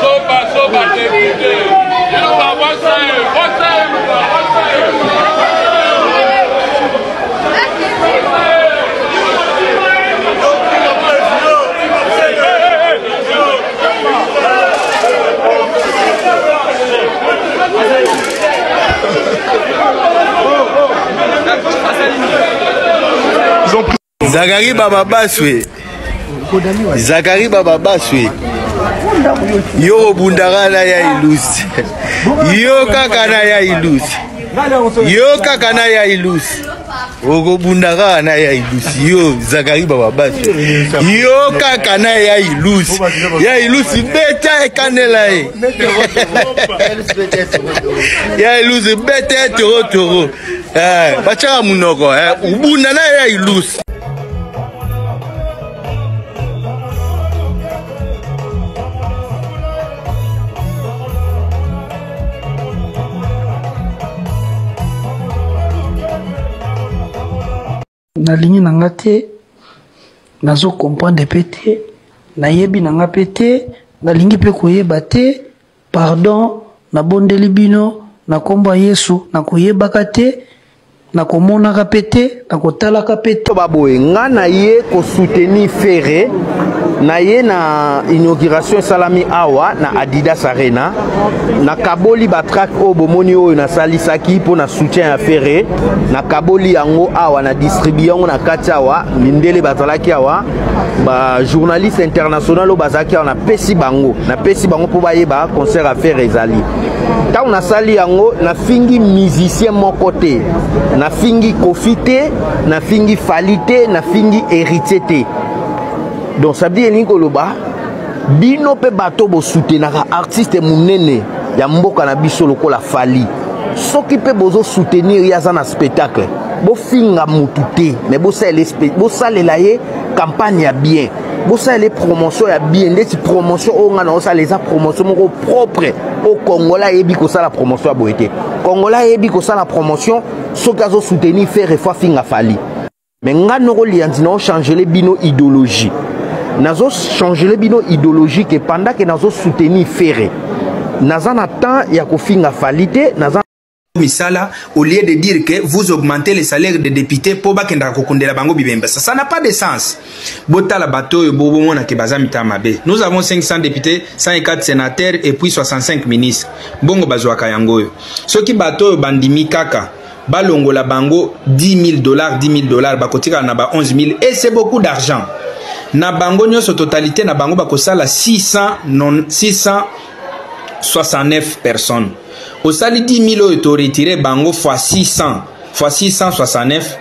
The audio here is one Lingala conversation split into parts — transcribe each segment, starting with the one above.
Soba, soba, député. Zakari Baba Baswe. Zakari Baba Baswe. Yo obundaka na ya ilusi. Yo kaka na ya ilusi. Yo kaka na ya ilusi. Okobunda kaka na ya ilusi. Yo Zakari Baba Baswe. Yo kaka na ya ilusi. Ya ilusi beta ekanela ye. Ya ilusi beta toro toro. Eh, bachaka munoko eh, ubunda na ya ilusi. Nalingi na nga te, nazo comprendre pe te, nayebi na nga pe te, nalingi pe koyeba te, pardon, nabondeli bino na kombo ya Yesu, nakoyebaka te, nakomonaka pe te, nakotalaka pe te. Ba boye nga na ye ko soutenir Ferre na ye na inauguration esalami awa na Adidas Arena nakaboli ba track oyo bomoni oyo nasalisaki mpo na soutien ya Ferre nakaboli yango awa na distribue yango na kati awa mindele bazalaki awa ba journaliste international oyo bazalaki awa napesi bango napesi bango mpo bayeba concert ya Ferre ezali ntango nasali yango nafingi musicien moko te nafingi Koffi te nafingi Fally te nafingi Héritier te donc ça veut dire elingi koloba bino mpe bato bosutenaka artiste monene ya mboka na biso lokola Fally soki mpe bozosoutenir ye aza na spectacle bofinga mutu te mais bosalela ye campagne ya bien bosalela ye promotion ya bien ndeti promotion oyo ngai naosala eza promotion moko propre oyo congolais ayebi kosala promotion ya boye te congolais ayebi kosala promotion soki azosoutenir Ferre fo afinga Fally mais nga noko lianzi nao changele bino idéologie nazo changele bino idéologie ke pendant ke nazo soutenir Ferre naza na temps ya kofinga Fally te naza misala au lieu de dire que vous augmentez le salaire des députés po bakendaka kokundela bango bibembe ça ça n'a pas de sens botala bato oyo bobomona ke baza mitama mabe nous avons 500 députés 104 sénateurs et puis 65 ministres bongo bazwaka yango oyo soki bato oyo bandimi kaka balongola bango 10 000 dollars 10 000 dollars bakotikala na ba 11 000 et c'est beaucoup d'argent na bango nyonso totalité na bango bakosala 669 personnes osali 10 000 oyo toretire bango fois 600 fois 669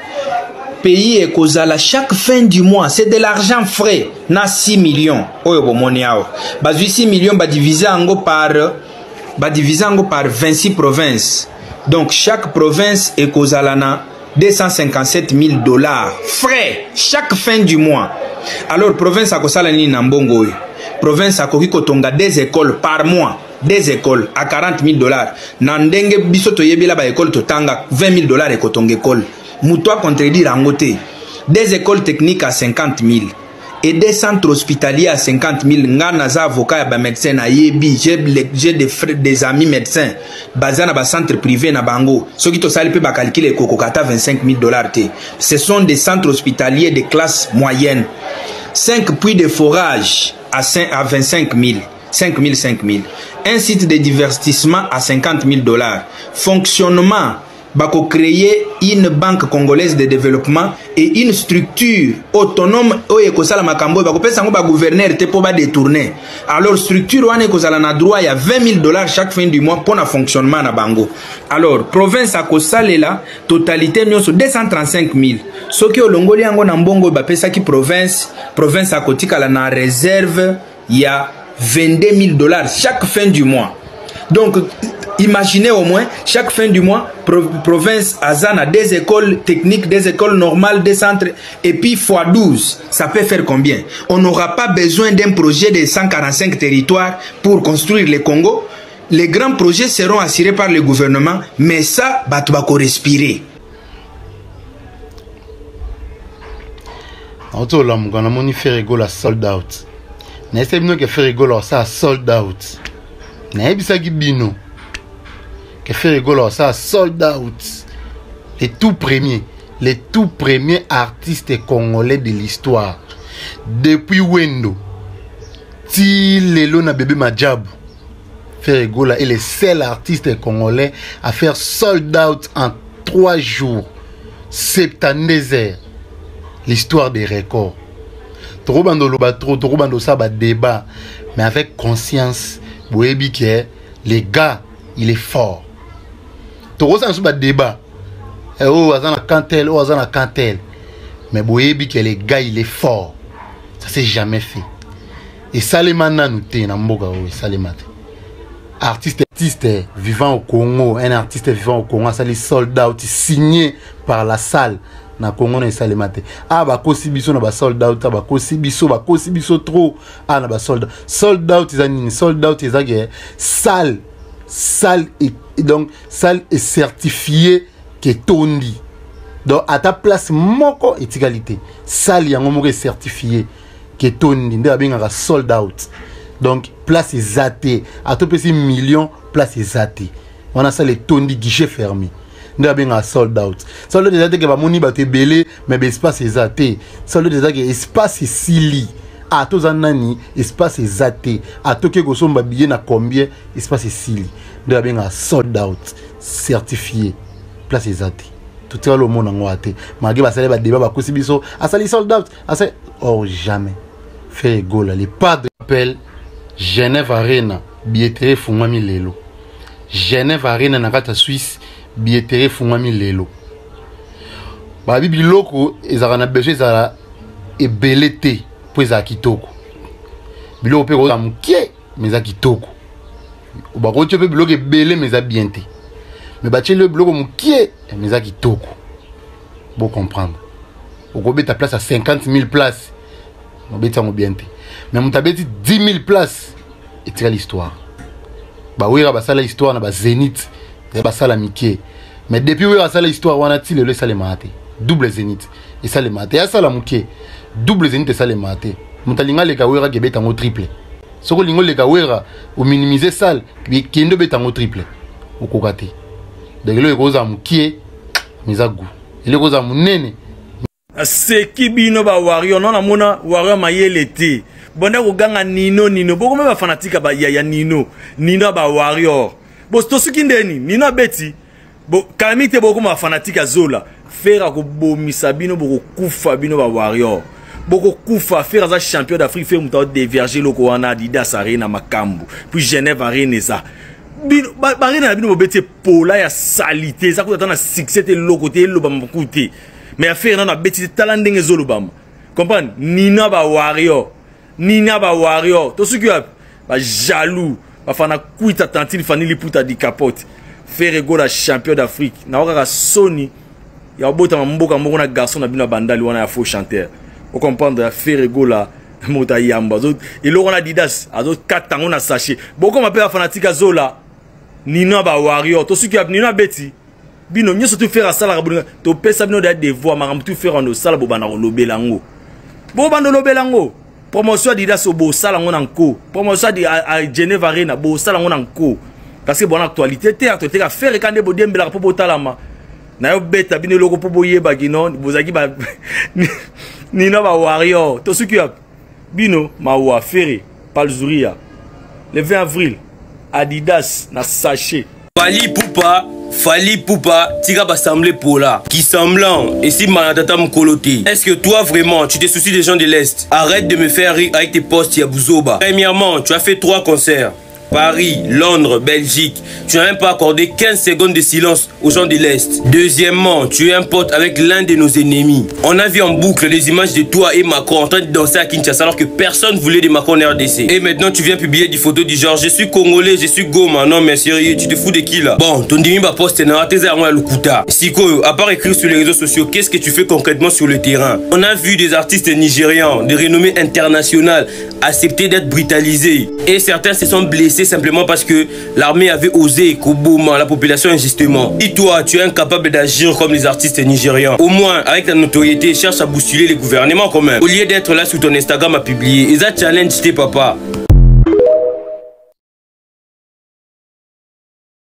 pays ekozala chaque fin du mois c'est de l'argent frais na 6 millions oyo bomoni awa bazwi 6 millions badivise yango par badivise yango par 26 provinces donc chaque province ekozala na 257 000 dollars frais chaque fin du mois alors province akosala nini na mbongo oyo province akoki kotonga des écoles par mois des écoles à 40 000 dollars na ndenge biso toyebela ba école totanga 20 000 dollars ekotonga école moto acontredire yango te des écoles techniques à 50 000 et des centres hospitaliers à 50 000 nga naza avocat ya bamédecin nayebi j'ai des, des amis médecins baza na bacentre privé na bango soki tosali mpe bacalcule ekokoka ata 25 000 dollars te ce sont des centres hospitaliers de classe moyenne 5 puits de forage à, 5, à 25 000 5 000 5 000 un site de divertissement à 50 000 dollars fonctionnement bako créer une banque congolaise de développement et une structure autonome oyo ekosala makambo oyo bakopesa yango bagouverneur te mpo badétourner alors structure wana ekozala na droit ya 20 000 dollars chaque fin du mois mpo na fonctionnement na bango alors province akosalela totalité nyonso 235 000 soki olongoli yango na mbongo oyo bapesaki province province akotikala na réserve ya 22 000 dollars chaque fin du mois donc imaginez au moins chaque fin du mois pro, province aza na des écoles techniques des écoles normales des centres et puis fois 12 ça peut faire combien on n'aura pas besoin d'un projet de 145 territoires pour construire le Congo les grands projets seront assurés par le gouvernement mais ça bato bako respirer. Nauti olamuka namoni Ferre Gola sold out. Nayebisaki bino ke Ferre Gola osala sold out. Nayebisaki bino ke Ferre Gola osala sold out. Les tout premiers, les tout premiers artistes congolais de l'histoire. Depuis Wendo, ti lelo na bébé Madjabu. Ferre Gola est le seul artiste congolais à faire sold out en 3 jours, 72 heures. L'histoire des records. Trop bando loba trop, trop bando ça ba débat, mais avec conscience, boyebi que les gars, il est fort. Trop ça ba débat. Eh oh azana kantel, oh azana kantel. Mais boyebi que les gars, il est fort. Ça s'est jamais fait. Et salema nanu te na mboka oyo esalema te. Artiste, artiste vivant au Congo, un artiste vivant au Congo, asali sold out signé par la salle na Congo na esalema te. Ah bakosi biso na ba sold out, ah bakosi biso, bakosi biso trop. Ah na ba sold out. Sold out eza nini? Sold out eza ke salle, salle et donc salle est certifiée ke tondi. Donc à ta place moko etikali te. Salle yango moko est certifiée ke tondi nde babengaka sold out. Donc place eza te, atopesi million place eza te. Wana salle etondi guichet fermé. Nde babengaka sold out. Sold out eza te ke bamoni bato ebele mais ba espace eza te. Sold out eza ke espace esili. Ata oza nani espace eza te. Ata oke kosomba billet na combien espace esili. Nde babengaka sold out certifié place eza te. Totikala omona yango te. Malgré basali ba débat bakosi biso asali sold out asali oh jamais. Ferre Gola le padre appelle Genève Arena billetterie efungwami lelo. Genève Arena na kati ya Suisse billetterie efungwami lelo. Babi biloko ezalaka na besoin ezala ebele te po ezala kitoko. Biloko pe kozala mokie mais eza kitoko. Bakotia pe biloko ebele mais eza bien te. Mais batieli biloko mokie mais eza kitoko. Bo comprendre. Okobeta place à 50 000 places. Obeti yango bien te. Mais moto abeti 10 000 places etikali histoire. Ba wera basala histoire na ba Zénith, ya basala mike. Mais depuis wera asala histoire wana ti lelo esalemaka te. Double Zénith esalemaka te. Asala moke. Double Zénith esalemaka te. Moto alinga aleka wera kebeta yango triple. Soko olingi oleka wera ominimize salle, kende obeta yango triple. Okoka te. Donc eloko ekozala mokie mais eza goût. Eloko ekozala monene. Aseki bino ba warrior non namona warrior mayele te. Bonda koganga Nino Nino bokoma ba fanatique ba ya, ya Nino Nino ba warrior. Bo tosuki ndeni Nino abeti bo kalami te bokoma ba fanatique ya Zola. Ferre akobomisa bino bokokufa bino ba warrior. Bokokufa. Ferre aza champion d'Afrique, Ferre moto dévierger loko wana Adidas Arena makambo. Puis Genève Arena eza. Bino ba arena na bino bobeti pola ya salité eza kuta na succès te loko te eloba maku te. Mais affaire nano abeti tala ndenge ezolobama. Comprendre? Nina ba warrior. Nina ba warrior. Tosuki wapi? Ba jaloux. Ba fana kuita tantine Fanny Liputa di capote. Ferre Gola champion d'Afrique. Na kaka Sony ya bota mboka moko na garçon na bino bandali wana ya faux chanteur. O comprendre ya Ferre Gola mota yamba. Azo eloko na Adidas, azo kata ngo na sachet. Boko ma pe ba fanatique Zola. Nina ba warrior. Tosuki wapi? Nina beti. Bino nyonso tu faire asala bolinga to pesa bino da devoir makambo tu faire en sala bobanda kolobela ngo. Bobanda kolobela ngo. Promotion Adidas bo sala ngo na nko. Promotion a Genève Arena bo sala ngo na nko. Parce que bon actualité te actualité ka faire kande bo diembela po botalama. Na yo beta bino loko po boyeba ki non bozaki ba Nino ba warrior. To suki ya bino mawa Ferre Palzuria. Le 20 avril Adidas na sachet. Fally Ipupa, Fally Ipupa, tika ba sembler pola. Qui semblant et si manatata mkolote. Est-ce que toi vraiment tu te soucies des gens de l'Est? Arrête de me faire rire avec tes posts ya buzoba. Premièrement, tu as fait 3 concerts. Paris, Londres, Belgique. Tu n'as même pas accordé 15 secondes de silence aux gens de l'Est. Deuxièmement, tu es un pote avec l'un de nos ennemis. On a vu en boucle des images de toi et Macron en train de danser à Kinshasa alors que personne voulait de Macron en RDC. Et maintenant, tu viens publier des photos du genre je suis Congolais, je suis Goma. Non mais sérieux, tu te fous de qui là? Bon, ton dimi ba poste na raté zéro à Lukuta. Sikoyo, à part écrire sur les réseaux sociaux, qu'est-ce que tu fais concrètement sur le terrain? On a vu des artistes nigérians de renommée internationale accepter d'être brutalisés. Et certains se sont blessés blessé simplement parce que l'armée avait osé koboma la population injustement. Et toi, tu es incapable d'agir comme les artistes nigérians. Au moins, avec ta notoriété, cherche à bousculer les gouvernements quand même. Au lieu d'être là sur ton Instagram à publier. Eza challenge te, papa.